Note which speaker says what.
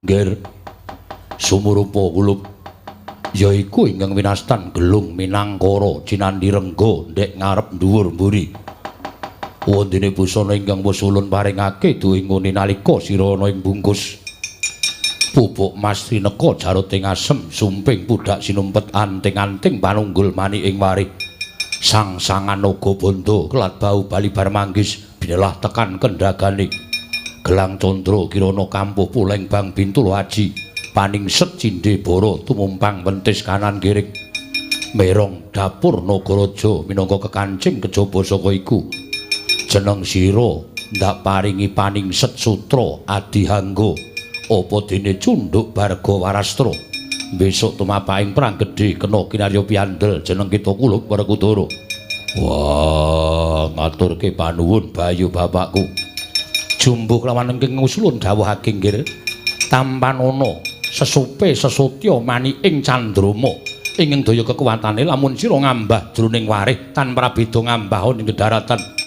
Speaker 1: Nger sumurupa kulup yaiku ingkang winastan Gelung Minangkara Cinandhi Rengga ndek ngarep dhuwur mburi. Wondene busana ingkang wis ulun paringake duwe ngene nalika sira ana ing bungkus. Pupuk mas rineka jarot ing asem sumping pudak sinumpet anting-anting panunggul manik ing warih. Sang-sangan naga bandha kelat bau bali bar manggis binelah tekan kendagane. Gelang candra kirana kampuh puleng bang bintul aji paningset cindhe bara tumumpang wentis kanan giring merong dapur nagaraja minangka kekancing kejaba saka iku jeneng sira ndak paringi paningset sutra adihangga apa dene cunduk barga warastra besok tumapaking perang gedhe kena kinarya piandel jeneng kita Kulup Werkudara. Wah, ngaturke panuwun bayu bapakku. Jumbuh kelawan ingkang ngusulun dawuhake nggir tampanana sesupe sesotya maniking candrama ingkang daya kekuwatane lamun sira ngambah jroning warih tanpa prabeda ngambah ing kedaratan.